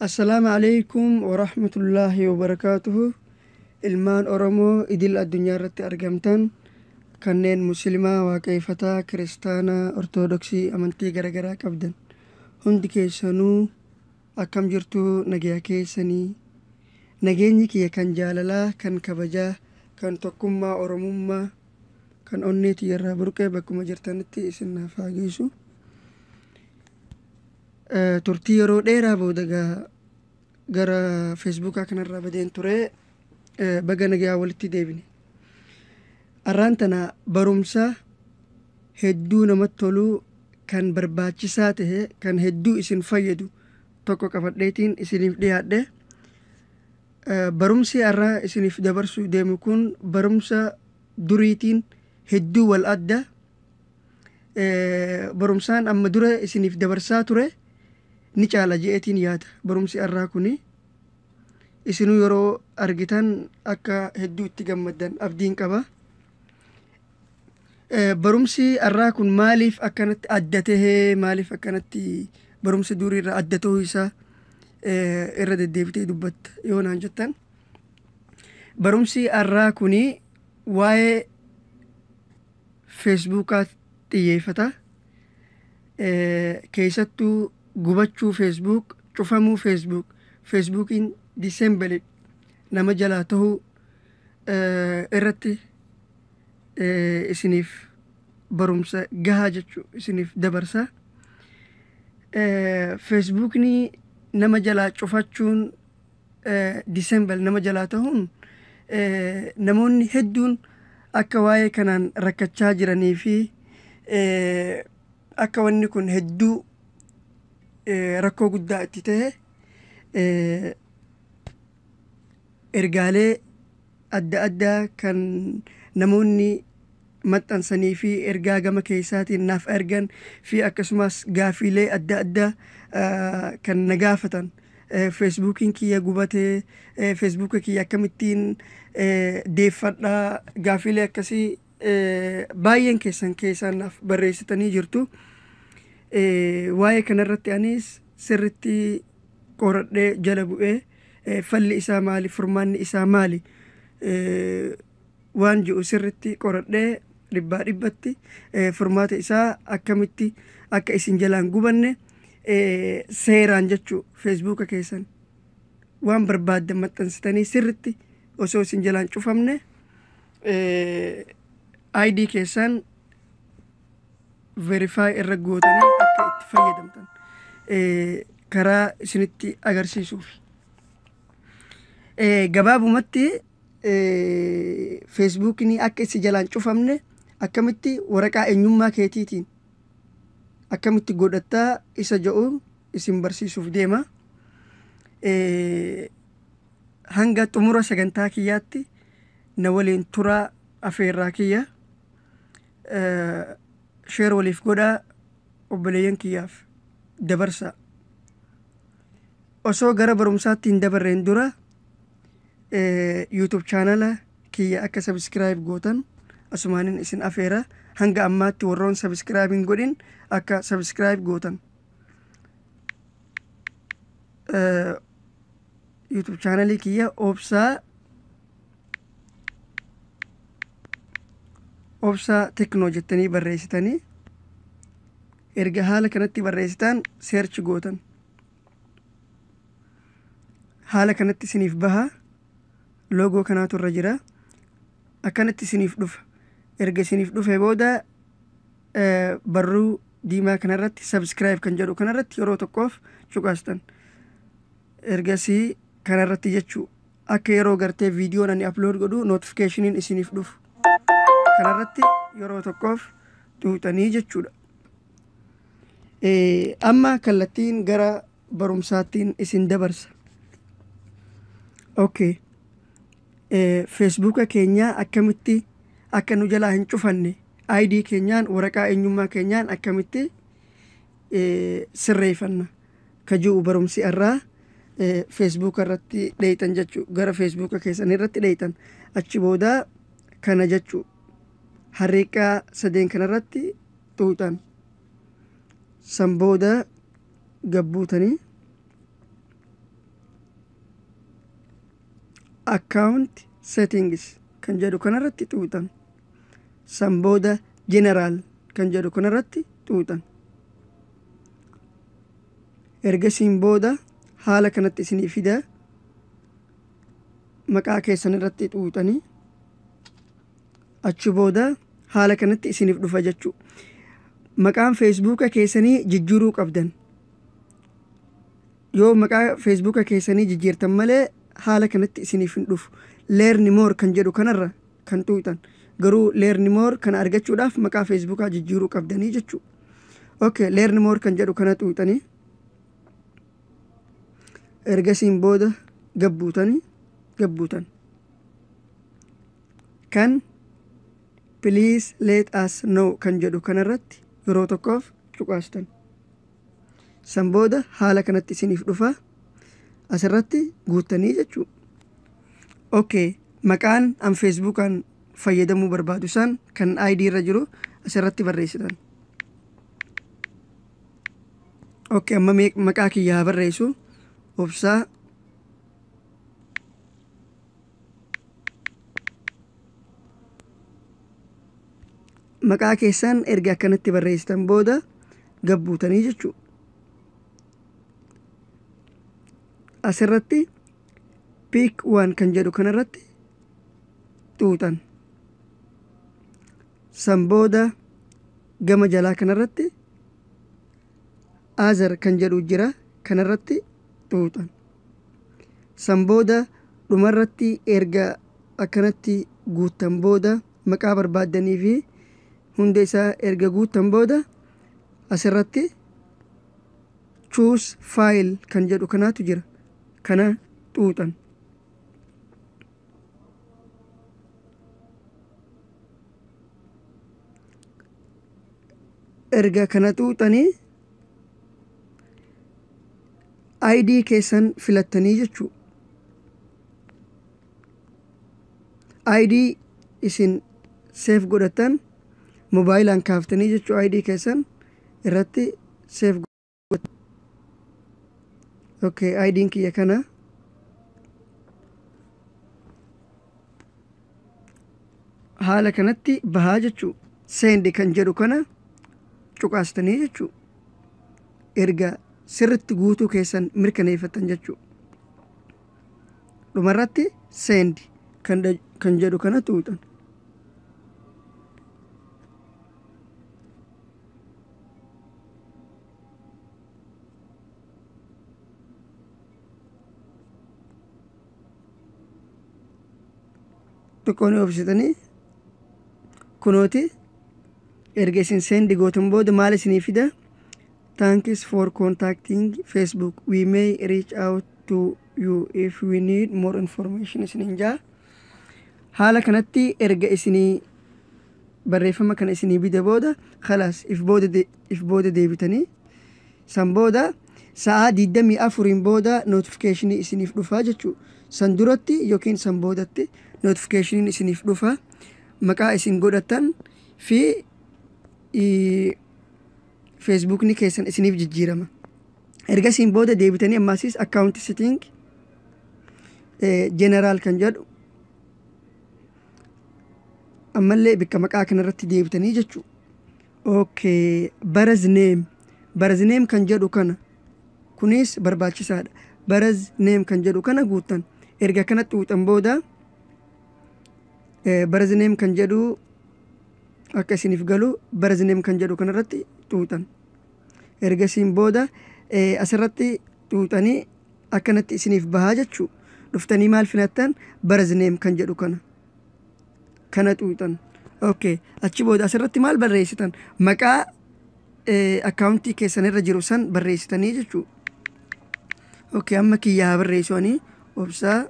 Assalaamu alaikum warahmatullaahi wabarakaatuhu. Ilmaan Oromoo idil addunyaa irratti argamtan, kanneen Muslimaa, Waaqeffataa, Kiristaanaa, Ortodoksii, amantii garaagaraa qabdan hundi keessanuu, akkam jirtu? Nagayaa keessanii? Nageenyi kiyya kan jaalalaa, kan kabajaa, kan tokkummaa Oromummaa, kan onnee tiyyarraa burqee bakkuma jirtanitti isin naaf haa geessu. Turtii yeroo dheeraa booda gara Feesbuukaa kanarraa badeen ture. Baga nagayaa walitti deebine. Arraan tana barumsa hedduu namatti toluu, kan barbaachisaa tahe, kan hedduu isin fayyadu tokko qabadheetiin isiniif dhiyaadhe. Barumsi har'a isiniif dabarsuu deemu kun barumsa duriitiin hedduu wal adda. Barumsaan amma dura isiniif dabarsaa ture ni caala je'eetiin yaada. Barumsi har'aa kuni isinuu yeroo argitan akka hedduu itti gammaddan abdiin qaba. Barumsi har'aa kun maaliif akkanatti adda tahee, maaliif akkanatti barumsa durii irraa adda ta'uu isaa irra deddeebitee dubbatta yoo naan jettan, barumsi har'aa kuni waa'ee Feesbuukaa xiyyeeffata. Keessattuu gubachuu Facebook, cufamuu Facebook, Feesbuukiin disable nama jalaa tahuu irratti isiniif barumsa gahaa jechuu isiniif dabarsa. Feesbuukni nama jalaa cufachuun, disable nama jalaa tahuun, namoonni hedduun akka waa'ee kanaan rakkachaa jiranii fi akka wanni kun hedduu rakkoo guddaa itti ta'e ergaalee adda addaa kan namoonni maxxansanii fi ergaa gama keessaatiin naaf ergan fi akkasumas gaafiilee adda addaa kan na gaafatan, Feesbuukiin kiyya gubatee, Feesbuuka kiyya akkamittiin deeffadhaa, gaafiilee akkasii baay'een keessan keessaan naaf barreessitanii jirtu. Waa'ee kanarratti anis sirritti qoradhee jala bu'ee, falli isaa maali, furmaanni isaa maali waan ji'u sirritti qoradhee, dhibbaa dhibbatti furmaata isaa akkamitti akka isin jalaan gubanne seeraan jechuu, Feesbuuka keessan waan barbaaddan maxxansitanii sirritti osoo isin jalaan cufamne ID keessan verify irra gootanii akka itti fayyadamtan karaa isinitti agarsiisuuf. Gabaabumatti, Feesbuukni akka isin jalaan cufamne akkamitti waraqaa eenyummaa keetiitiin akkamitti godhattaa isa jedhu isin barsiisuuf deema. Hanga xumura sagantaa kiyyaatti na waliin turaa afeerraa kiyya. Share waliif godhaa, obboleeyyan kiyyaaf dabarsa. Osoo gara barumsaatti hin dabarreen dura YouTube channel kiyya akka subscribe gootan asumaanin isin afeera. Hanga ammaatti warroon subscribe hin godhin akka subscribe gootan. YouTube channelii kiyya Obsaa Teknoo jettanii barreessitanii, erga haala kanatti barreessitan search gootan. Haala kanatti isiniif baha. Loogoo kanaatu irra jira. Akkanatti isiniif dhufa. Erga isiniif dhufe booda barruu diimaa kanarratti, subscribe kan jedhu kanarratti yeroo tokkoof cuqaastan. Ergasii kanarratti jechuu, akka yeroo gartee viidiyoon ani upload godhu notificationiin isiniif dhufu, kanarratti yeroo tokkoof tuuxanii jechuudha. Amma kallattiin gara barumsaattiin isin dabarsa. Okay. Feesbuuka keenyaa akkamitti akka nu jalaa hin cufanne ID keenyaan, waraqaa eenyummaa keenyaan akkamitti sirreeffanna ka ji'u barumsi irraa. Feesbuuka irratti dheeyxan jechuu, gara Feesbuuka keessan irratti dheeyxan. Achi booda kana jechuu, harriiqaa sadeen kanarratti xuuxan. San booda gabbuutanii Account settings kan jedhu kanarratti xuuxan. San booda general kan jedhu kanarratti xuuxan. Ergasiin booda haala kanatti isinii fida. Maqaa keessan irratti xuuxanii achi booda haala kanatti isiniif dhufa jechuu. Maqaan Feesbuuka keessanii jijjiiruu qabdan. Yoo maqaa Feesbuuka keessanii jijjiirtan malee, haala kanatti isiniif hin dhufu. Learn more kan jedhu kanarra kan xuuxan. Garuu learn more kana argachuudhaaf maqaa Feesbuukaa jijjiiruu qabdanii jechuu. Okay, learn more kan jedhu kana xuuxanii, ergasiin booda gabbuutanii gabbuutan. Kan "Please let us know" kan jedhu kanarratti yeroo tokkoof cuqaastan. San booda haala kanatti isiniif dhufa. Asirratti guuttanii jechuu. Okay, maqaan an Feesbuukaan fayyadamuu barbaadu san kan ID irra jiru asirratti barreessitan. Okay, amma maqaa kiyya haa barreessu. Obsaa. Maqaa keessan erga akkanatti barreessitan booda gabbuutanii jechuu. Asirratti "Pick one" kan jedhu kanarratti xuuxan. San booda gama jalaa kanarratti "Other" kan jedhu jira, kanarratti xuuxan. San booda dhumarratti erga akkanatti guuttan booda, maqaa barbaaddanii fi hunda isaa erga guuttan booda, asirratti "Choose file" kan jedhu kanaatu jira, kana xuuxan. Erga kana xuuxanii ID keessan filattanii jechuu. ID isin save godhattan moobaayilaan kaaftanii jechuu, ID keessan irratti save godhattan. Okay, ID'n kiyya kana. Haala kanatti bahaa jechuu. "Send" kan jedhu kana cuqaastanii jechuu. Erga sirritti guutuu keessan mirkaneeffatan jechuu. Dhumarratti "Send" kan jedhu kana tuuxan. Xiqqoo ni obsitanii. Kunooti, erga isin send gootan booda maal isinii fida? "Thanks for contacting Facebook. We may reach out to you if we need more information" isiniin jaa. Haala kanatti erga isinii barreeffama kana isinii bide booda, khalaas, if booda deebitanii, san booda sa'aa 24iin booda notificationii isiniif dhufaa jechuu. San duratti yookiin san boodatti notificationiin isiniif dhufa, maqaa isin godhattan fi Feesbuukni keessan isiniif jijjiirama. Ergasiin booda deebitanii ammaasis account setting, general kan jedhu ammallee bikka maqaa kanarratti deebitanii jechuu. Okay, birth name, birth name kan jedhu kana, kunis barbaachisaadha. Birth name kan jedhu kana guuttan. Erga kana xuuxan booda, birth name kan jedhu akka isiniif galu, birth name kan jedhu kanarratti xuuxan. Ergasiin booda asirratti xuuxanii akkanatti isiniif bahaa jechuu. Dhuftanii maal filattan? Birth name kan jedhu kana xuuxan. Okay, achi booda asirratti maal barreessitan? Maqaa akkaawuntii keessan irra jiru san barreessitanii jechuu. Okay, amma kiyyaa haa barreessu ani. Obsaa.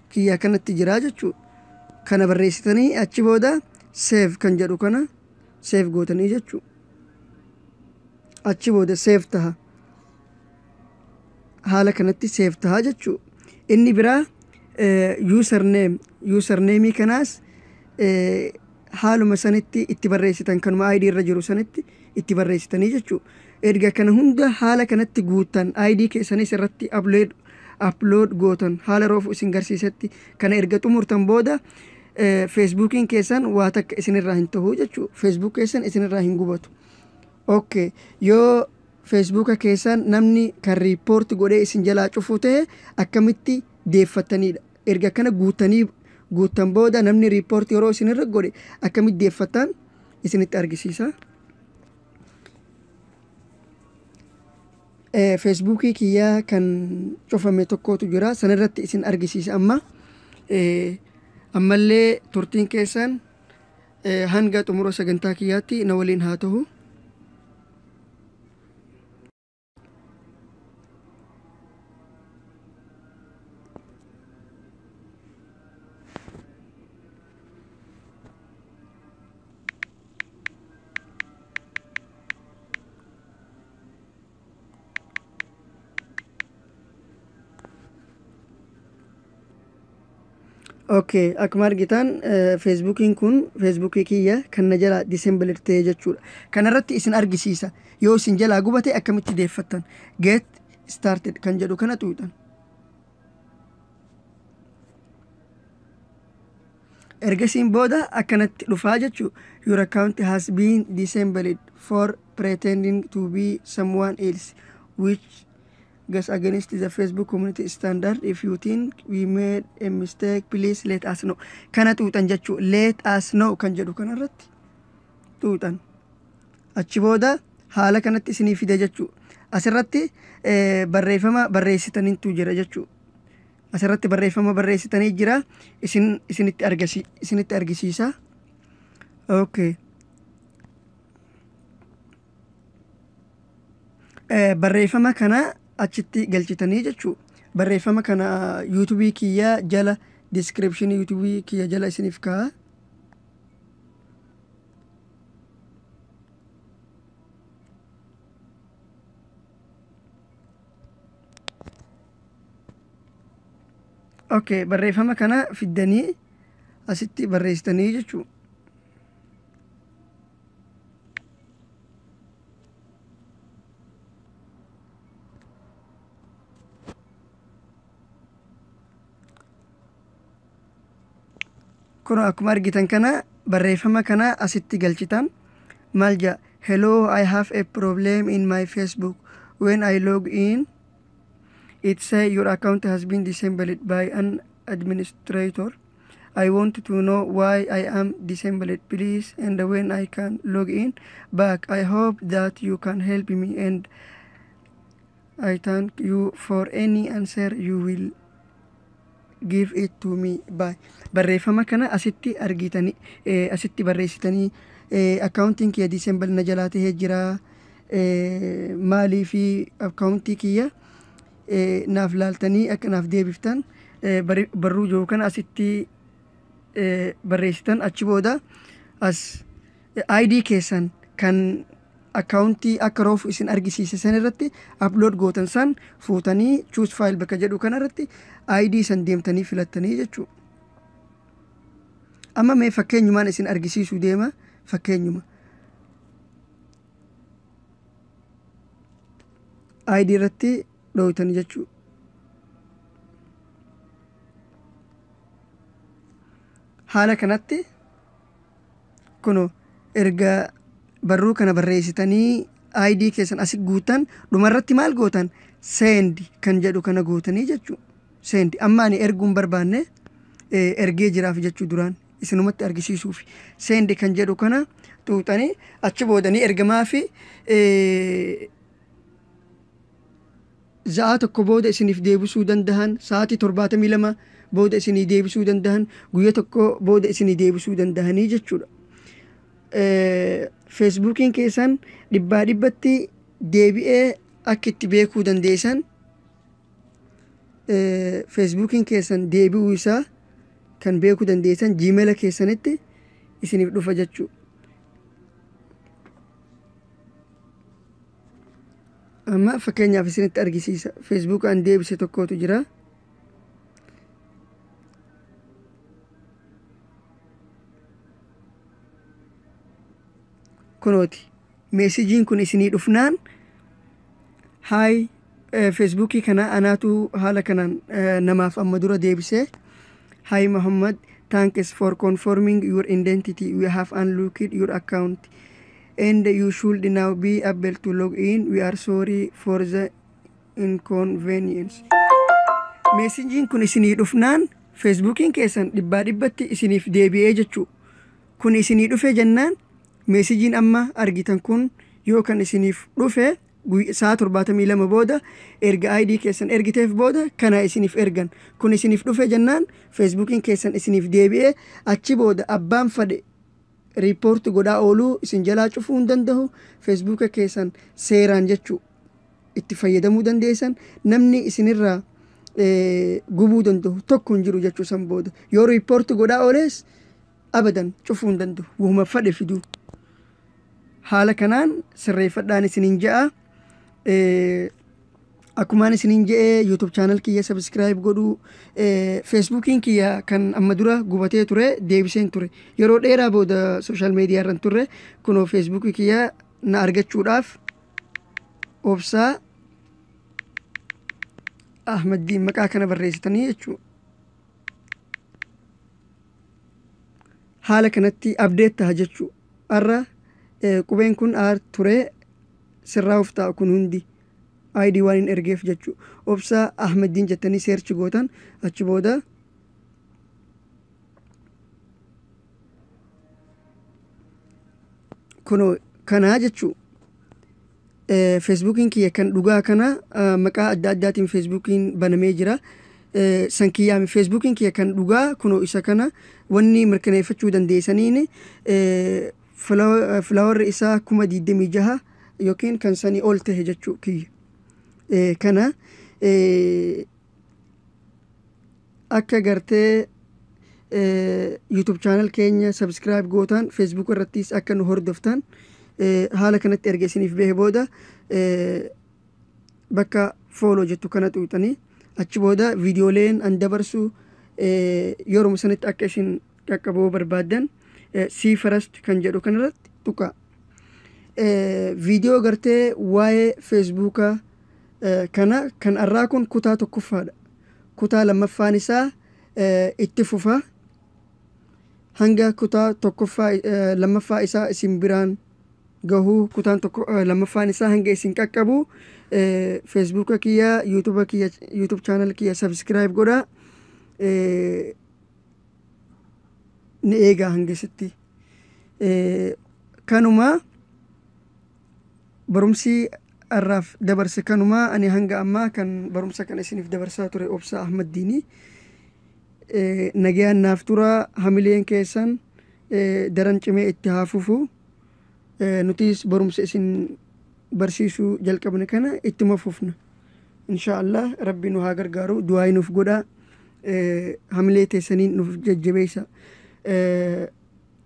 Kiyyaa kanatti jiraa jechuu. Kana barreessitanii achi booda "Save" kan jedhu kana save gootanii jechuu. Achi booda save taha. Haala kanatti save taha jechuu. Inni biraa username, usernameii kanaas haaluma sanitti itti barreessitan, kanuma ID irra jiru sanitti itti barreessitanii jechuu. Erga kana hunda haala kanatti guuttan, ID keessanis irratti upload gootan, haala roofu isin garsiisetti kana erga xumurtan booda, Feesbuukiin keessan waa takka isinirraa hin ta'u jechuudha. Facebook keessan isinirraa hin gubatu. Okay, yoo Feesbuuka keessan namni kan report godhee isin jalaa cufu ta'e akkamitti deeffattanidha? Erga kana guutanii guuttan booda namni report yeroo isinirra godhe akkamitti deeffattan isinitti argisiisa. Feesbuukii kiyyaa kan cufame tokkotu jira, sanirratti isin argisiisa. Amma ammallee turtiin keessan hanga xumura sagantaa kiyyaatti na waliin haa ta'u. Okay, akkuma argitan Feesbuukiin kun Feesbuukii kiyya kan na jalaa disabled ta'e jechuudha. Kanarratti isin argisiisa. Yoo isin jalaa gubate akkamitti deeffattan? Get started kan jedhu kana tuuxan. Ergasiin booda akkanatti dhufaa jechuu: "Your account has been disabled for pretending to be someone else, which goes against the Facebook community standard. If you think we made a mistake, please let us know." Kana tuuxan jechuu, "Let us know" kan jedhu kanarratti tuuxan. Achi booda haala kanatti isinii fide jechuu. Asirratti barreeffama barreessitaniitu jira jechuu. Asirratti barreeffama barreessitanii jira, isin isinitti argisiisa. Okay. Barreeffama kana achitti galchitanii jechuu. Barreeffama kana yuutuubii kiyya jala, descriptionii yuutuubii kiyya jala isiniif kaa'a. Okay, barreeffama kana fiddanii asitti barreessitanii jechuu. Kun akkuma argitan kana barreeffama kana asitti galchitan. Maal jedha? "Hello, I have a problem in my Facebook. When I log in, it say your account has been disabled by an administrator. I want to know why I am disabled, please, and when I can log in back. I hope that you can help me and I thank you for any answer you will give it to me. Bye." Barreeffama kana asitti argitanii, asitti barreessitanii, akkaawuntiin kiyya disable na jalaa tahee jira, maalii fi akkaawuntii kiyya naaf laaltanii akka naaf deebiftan barruu jiru kana asitti barreessitan. Achi booda as ID keessan kan akkaawuntii akka roofu isin argisiise san irratti upload gootan san fuutanii "choose file" bakka jedhu kana irratti ID san deemtanii filattanii jechuudha. Amma mee fakkeenyumaan isin argisiisuu deema, fakkeenyuma. ID irratti dhooytanii jechuudha. Haala kanatti kuno erga barruu kana barreessitanii ID keessan asi guutan, dhumarratti maal gootan? "Send" kan jedhu kana gootanii jechuudha. Send. Amma ani erguun barbaanne, ergee jiraaf jechuu, duraan isinumatti argisiisuuf. "Send" kan jedhu kana tuuxanii achi boodanii ergamaa fi 1 sa'a booda isiniif deebisuu dandahan, sa'aatii 72 booda isinii deebisuu dandahan, guyya 1 booda isinii deebisuu dandahanii jechuudha. Feesbuukiin keessan dhibbaa dhibbatti deebi'ee akka itti beekuu dandeessan, Feesbuukiin keessan deebi'uu isaa kan beekuu dandeessan jiimeela keessanitti isiniif dhufa jechuudha. Amma fakkeenyaaf isinitti argisiisa. Feesbuukaan deebise tokkotu jira. Kunooti. Meesijiin kun isinii dhufnaan Hi, Feesbuukii kana anaatu haala kanaan namaaf amma dura deebisee. "Hi Muhammad, thanks for confirming your identity. We have unlocked your account and you should now be able to log in. We are sorry for the inconvenience." Meesinjiin kun isinii dhufnaan Feesbuukiin keessan dhibbaa dhibbatti isiniif deebi'ee jechuu. Kun isinii dhufe jennaan, meesijiin amma argitan kun yoo kan isiniif dhufe, sa'a 72 booda erga ID keessan ergiteef booda kana isiniif ergan. Kun isiniif dhufe jennaan Feesbuukiin keessan isiniif deebi'ee, achi booda abbaan fadhe report godhaa ooluu isin jalaa cufuu hin danda'u. Feesbuuka keessan seeraan jechuu itti fayyadamuu dandeessan. Namni isinirraa gubuu danda'u tokko hin jiru jechuu. San booda yoo report godhaa oolees abadan cufuu hin danda'u, wahuma fadhe fiduu. Haala kanaan sirreeffadhaan isiniin je'a. Akkumaan isiniin je'ee, YouTube channel kiyya subscribe godhuu. Feesbuukiin kiyya kan amma dura gubatee ture deebiseen ture. Yeroo dheeraa booda social media irran turre. Kunoo Feesbuukii kiyya na argachuudhaaf Obsaa Ahmaddiin maqaa kana barreessitanii jechuu. Haala kanatti update ta'a jechuu. Har'a qubeen kun aar ture, sirraa'uuf ta'a. Kun hundi ID waan hin ergeef jechuu. Obsaa Ahmaddiin jettanii search gootan. Achi booda kunoo kanaa jechuu. Feesbuukiin kiyya kan dhugaa kana. Maqaa adda addaatiin Feesbuukiin banamee jira. San kiyyaami. Feesbuukiin kiyya kan dhugaa kunoo isa kana. Wanni mirkaneeffachuu dandeessaniin followerri isaa 26,000 yookiin kan sanii ol tahe jechuu kiyya. Kana akka gartee YouTube channel keenya subscribe gootan, Facebook irrattis akka nu hordoftan. Haala kanatti erga isiniif bahe booda bakka follow jettu kana xuuxanii, achi booda viidiyooleen an dabarsu yeroo sanitti akka isin qaqqabuu barbaaddan see first kan jedhu kanarratti tuqa. Viidiyoo gartee waa'ee Feesbuukaa kana kan arraa kun kutaa tokkoffaadha. Kutaa lammaffaan isaa itti fufa. Hanga kutaa tokkoffaa lammaffaa isaa isin biraan gahuu, kutaan tokko lammaffaan isaa hanga isin qaqqabu, Feesbuuka kiyya, yuutuuba kiyya, YouTube channel kiyya subscribe godhaa. Ni eegaa hangasitti. Kanuma barumsi har'aaf dabarse kanuma. Ani hanga ammaa kan barumsa kana isiniif dabarsaa ture Obsaa Ahmad Diinii. Nagayaan naaf tura. Hamileen keessan daran cimee itti haa fufu. Nutis barumsa isin barsiisuu jalqabne kana ittuma fufna. Insha Allah Rabbi nu haa gargaaru. Du'aa nuuf godhaa. Hamilee teessaniin nuuf jajjabeessa.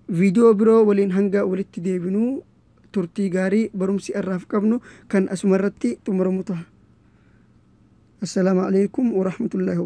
Viidiyoo biroo waliin hanga walitti deebinuu turtii gaarii. Barumsi irraaf qabnu kan asuma irratti xumuramu ta'a. Assalaamu alaikum warahmatullaahi.